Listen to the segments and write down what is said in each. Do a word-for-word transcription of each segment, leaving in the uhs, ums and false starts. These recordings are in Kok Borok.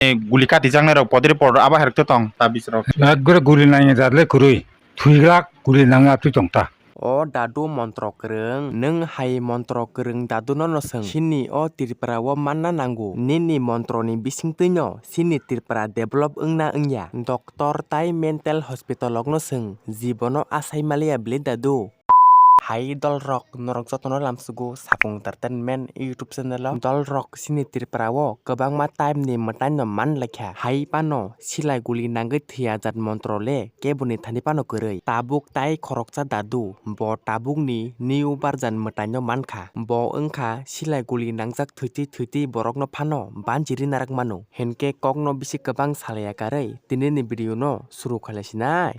Eh, guli kati jaknai rok podri por abo hai rok to tong ta bis rok. Ekgore guli nangya jat le kwrwi. Thwigrak guli nangya twi tong ta. O dadu montro kwrwng, nwng hai montro kwrwng dadu no no swng. Chini o Tripura o manna nango. Nini montro ni bisingtwi no chini Tripura develop wngna wngya. Doctor tai mental hospital rok no swng. Jibono asai maliya bwle dadu. Hai dolrok, norok jotono lamsugo Sapung Entertainment YouTube channel o. Dolrok chini Tripura o kwbangma time ni mwtai no man laikha. Hai phano silai guli nangwi thwiya jat montro le keboni thani phano kwrwi. Tabuk tai khoroksa dadu, bo tabuk ni new version mwtai no mankha. Bo wngkha silai guli nangjak thwitwi thwitwi borok no phano banjiri narak mano. Hinkhe kok no bisi kwbang salaiya karwi tini ni video no suru khailai sinai.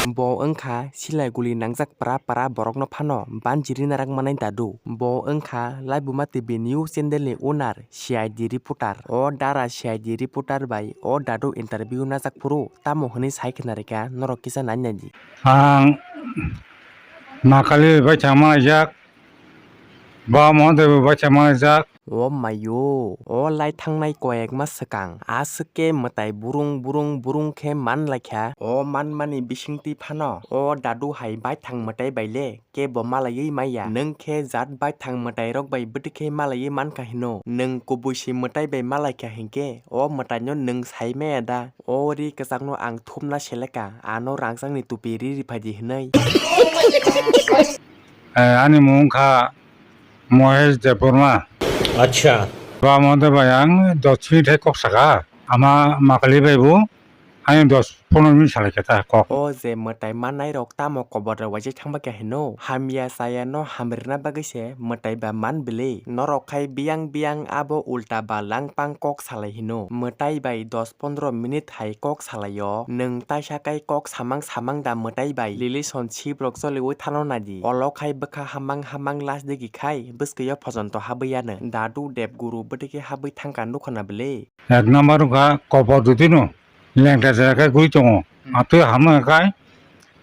Bo wngkha silai guli nangjak pra pra borokno phano banjiri narak manai dadu. Bo wngkha Laibuma T V news channel ni owner, C I D reporter. O dara C I D reporter bai o dadu interview najak phuru tamo hwnwi sai khna rikha norok kisa nai naidi. Ang Makali bai thangma jak, ba mo de bai thangma jak. O mayo, o lai thangnai koyekma swkang, aswk khe mwtai burung burung burung khe man laikha. O manmani bisingtwi phano o dadu hai baithang mwtai bai le kebo malaiwi maya. Nwng khe jat baithang mwtairok bai bwtwi khe malaiwi mankha hino. Nwng kubui si mwtai bai malaikha hinkhe o mwtaino nwng sai maya da? O ri kwchakno ang thumna seleka, ano rangchakni tupi ri ri phaidi hwnwi. Eh, ani mung wngkha Mohesh Debbarma. Acha. Ba mo de bai ang dos minute hai kok saka. Ama Makali bai bo ani dos pondro minute salai khe ta kok. O je mwtai mannai rok tamo kobor rok waisa thangba khe hino. Hamya chaya no hamrwna bagwi se mwtai ba man bwle. Norok khai biyang biyang abo ulta ba langpang kok salai hino. Mwtai bai dos pondro minute hai kok salaio. Nwng taisa kai kok samang samang da mwtai bai relationship rok choliwi thano nadi. Olo khai bwkha hamang hamang las digi khai bwskwiyo phojonto habwi yano. Dadu deb guru bwtwi khe habwi thangkha nukho na bwle. Ek number wngkha kobor dudino lengta jera khe gwi tongo. Hmm. Atwi hamno khai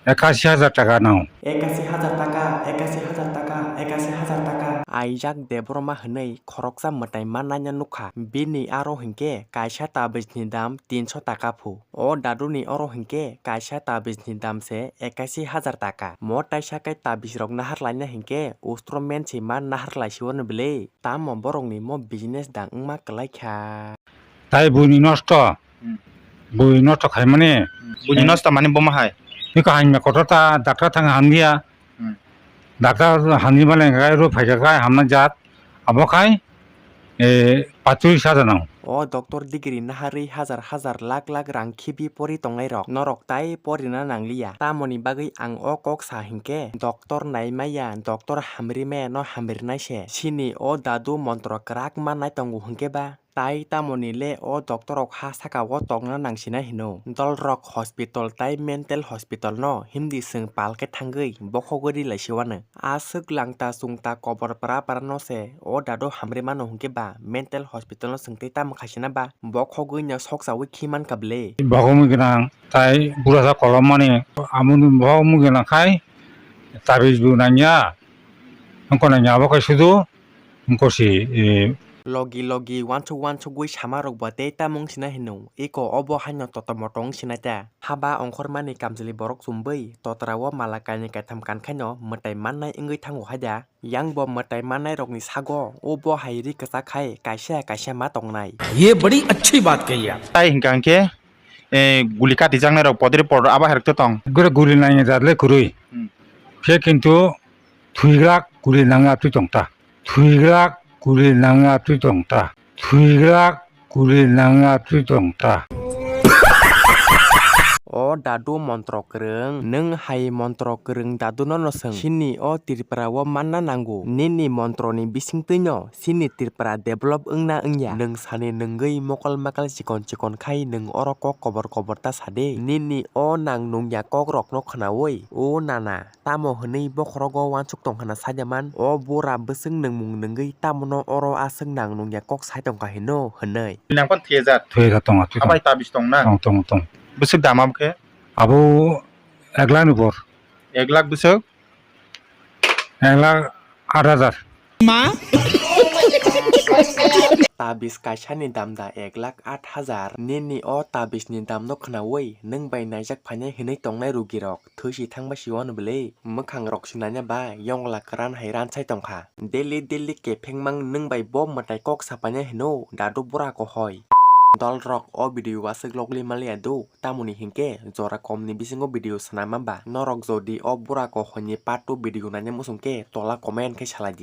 ekasi hajar taka nango. Ekasi hajar taka, ekasi hajar taka, ekasi hajar taka. Aijak Debbarma hwnwi khoroksa mwtai mannai no nukha. Bini aro hinkhe kaisa tabijni dam tinso taka phu. O daduni oro hinkhe kaisa tabijni dam se ekasi hajar taka. Mo taisa kai tabij rok nahar laina hinkhe ustro men se ma nahar laisio no bwle. Tamo borokni mo business dang wngma kwlaikha. Tai buini nosto. Hmm. Bui nosto khaimani. Hmm. Buini nosto mani boma hai. Biko hamya kotor ta doctor thang hamya. Hmm. Doctor hamya mani gai ro phaikha gai hamna jat. Abo khai, eh, patris hajar nang. O doctor degree naharwi hajar hajar lakh lakh rang khibi pori tongnai rok. Norok tai porina nangliya. Tamoni bagwi ang o kok sa hinkhe doctor naimaya, doctor hamrimaya no hamrinai se. Chini o dadu montro kwrak ma nai tongo hinkhe ba? Tai tamoni le o doctor rok ha saka o tongna nangsinai hino. Dolrok hospital tai mental hospital no himdi swng pal khe thangwi bokhogwi ri laisiwano. Aswk langta chungta kobor pra pra no se o dadu hamri mano hinkhe ba mental hospital no swngtwi tamo khaisina ba bokhogwi no sokchawi khi mankha bwle. Bokhogwi gwnang tai burasa kolom mani amoni bokhogwi gwnang khai tabij bo nangya wngkha nangya abo khai sudu. Wngkha si, eh. Logi logi uansuk uansugwi sama rok bo tei tamo wng sina hino. Eko obo haino toto moto wng sina ta. Haba ongkhormani kamchwlwi borok chumwi totra o mala kainwi kaitham kankhaino mwtai mannai wngwi thango haida. Yang bo mwtai mannai rokni sago obo hai ri kwchak khai kaisa kaisa ma tongnai. Ye badi achhi baat kahi aap. Tai hingka hingke, eh, guli kati jaknai rok podri por abo hai rok to tong. Gure guli nangya jat le kwrwi. Hmm. Khe kintu thwigrak guli nangya twi tong ta. Thwigrak guli nangya twi tong ta. Thwigrak guli nangya twi tong ta. O dadu montro kwrwng, nwng hai montro kwrwng dadu no no swng. Chini o Tripura o manna nango. Nini montro ni bisingtwi no chini Tripura develop wngna wngya. Nwng sani nwngwi mokol makal chikon chikon khai nwng oro kok kobor kobor ta sade. Nini o nang nungya kok rok no khwnawi. O nana. Tamo hwnwi bokhorogo uansuk tong hwnna saida man, o bura bwswk nwngmung nwngwi tamono oro aswk nang nungya kok sai tongkha hino hwnwi. Nang phano thwi hajar. Thwi hajar tongo, thwi Abai tongo. Tabis tong na? Tong, tong, tong. Bwswk dam abo khe? Abo ek lakh ni upor. Ek lakh bwswk? Ek lakh aat hajar. Ma? Tabis kaisa ni dam da ek lakh aat hajar. Nini o tabis ni dam no khwnawi nwng bai naijak phainai hinwi tongnai rugi rok thwi si thang bai si o no bwle. Mwkhang rok si nanya ba yongla kwran hai ran sai tongkha. Daily daily kepheng mang nwng bai bo mwtai kok sapainai hino dadu bura ko hoi. Dol rok o video aswk logli maliya do, tamoni hinkhe jora kom ni bisingo video swnama ba. Norok jodi o bura ko hoi ni part two video naina muchung khe tola comment khe salai di.